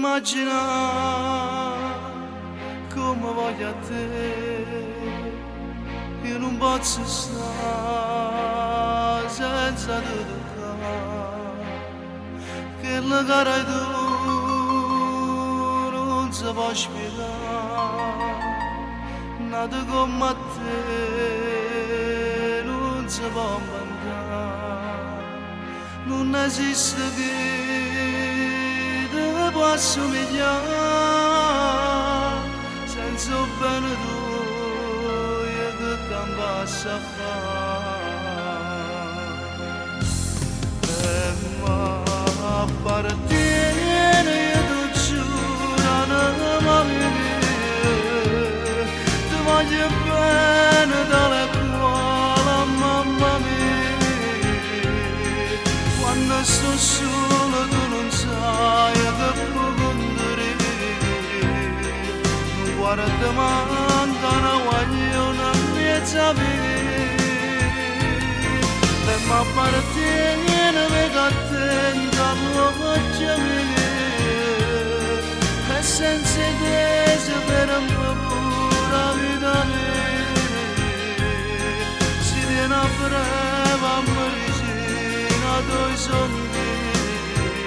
immaginà come voglio a te. Io non posso stare senza te toccare. Che la cara tu non si può spiegare. Nato come a te non si può mancare. Non esiste chi ti può assomigliare senza il bene tuo che campasse a fare. E m'appartiene, io ti giuro, anima mia, ti voglio bene tale quale a mamma mia. Quando sto solo tu non sai che pecundria, non guarda manco 'na guagliona 'mmiezz' 'a via. E m'appartiene, veco a te 'int'a ll'uocchie miei, e senza 'e te se ferma pure 'a vita mia. Si tiene 'a freva 'a medicina toja song'io,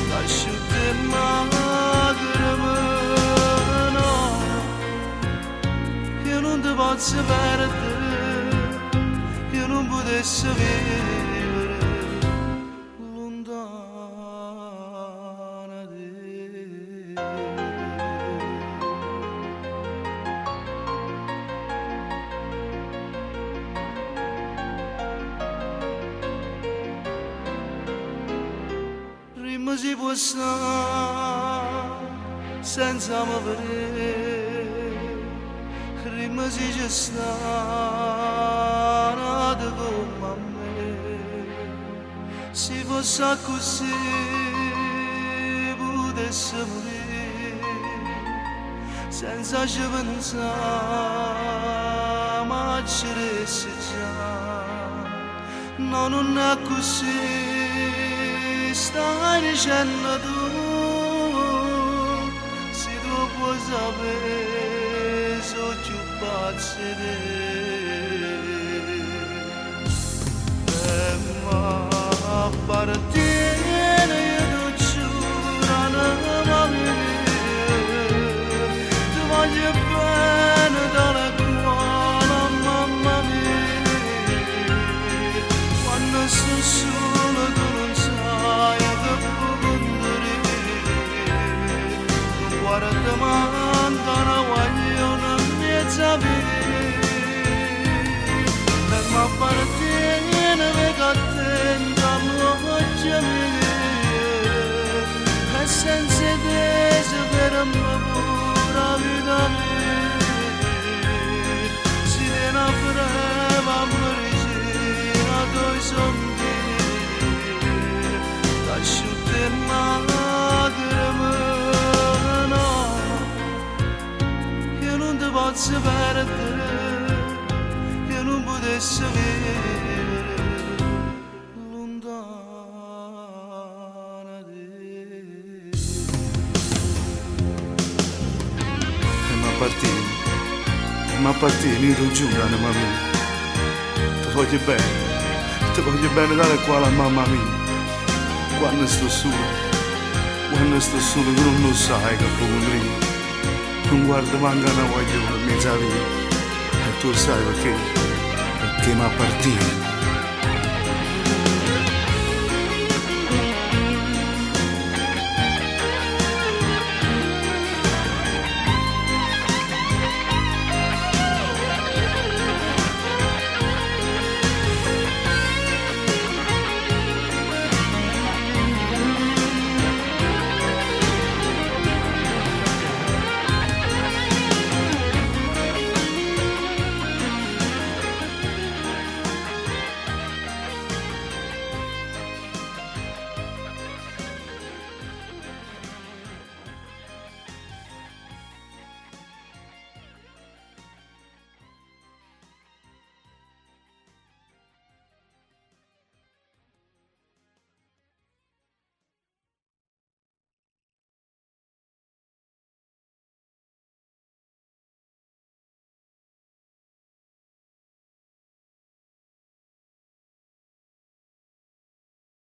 t'asciutto 'e lacrime, no, io nun te pozzo perdere, io nun putesse vivere luntano 'a te. Dimme si può sta senza me vedè, dimme si ce sta n'ato comme a me. Si fosse accussì putesse murì senza ce pensà, m'acciresse già. No, nun è accussì, stai dicenno tu, si tu 'o può sapè, so' cchiù pazzo 'e te. E m'appartiene, io ti giuro, anima mia, ti voglio bene tale quale a mamma mia. Quando sto solo tu non sai che pecundria, non guarda manco 'na guagliona 'mmiezz' 'a via. E m'appartiene, veco a te 'int'a ll'uocchie miei, e senza 'e te se ferma pure 'a vita mia. Si tiene 'a freva 'a medicina toja song'io, t'asciutto 'e lacrime, no, io nun te pozzo perdere, io nun putesse vivere luntano 'a te. E m'appartiene, e m'appartiene, io ti giuro, anima mia. Ti voglio bene, ti voglio bene tale quale a mamma mia. Quando sto solo, quando sto solo tu nun 'o sai che pecundria. Non guardo manco 'na guagliona 'mmiezz' 'a via. E tu 'o sai perché? Perché m'appartiene.